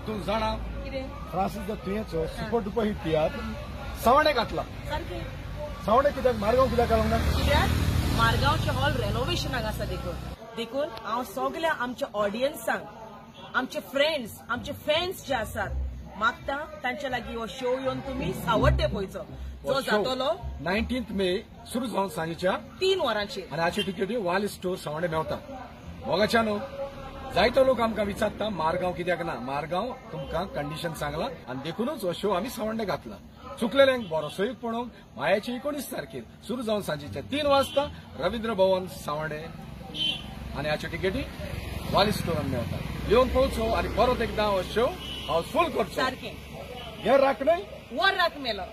तूं जाणा कितें फ्रांसीस तुयेचो सुपर डुपर हिट तियात्र सवणे घातला. सारकें सवणे कित्याक मारगांव कित्याक घालूंक ना? कित्याक मारगांवचें हॉल रेनोवेशनाक आसा. देखून हांव सगल्या आमच्या ऑडियन्सांक, आमचे फ्रेंड्स, आमचे फॅन्स जे आसात मागता तांच्या लागीं हो शो येवन तुमी सावड्डे पळयचो जो जातलो 19 मे सुरू जावन सांजेच्या 3 वरांचेर. आनी हाची तिकेटी वाली स्टोर सवणे मेवता. मोगाच्यानो जायतो लोक आमकां विचारता मारगांव कित्याक ना. मारगांव तुमकां कंडिशन सांगला आनी देखूनच हो शो आमी सवंडे घातला. चुकलेल्यांक बरो सोयीक पळोवंक मायाची 19 तारखेर सुरू जावन सांजेच्या 3 वाजता रवींद्र भवन सावंडे आनी हाच्यो तिकेटी वाली स्टोरान मेळटा. येवन पळोवचो आनी परत एकदां हो शो हाऊसफूल करचो. सारकें हे राख न्हय वर राख मेलो.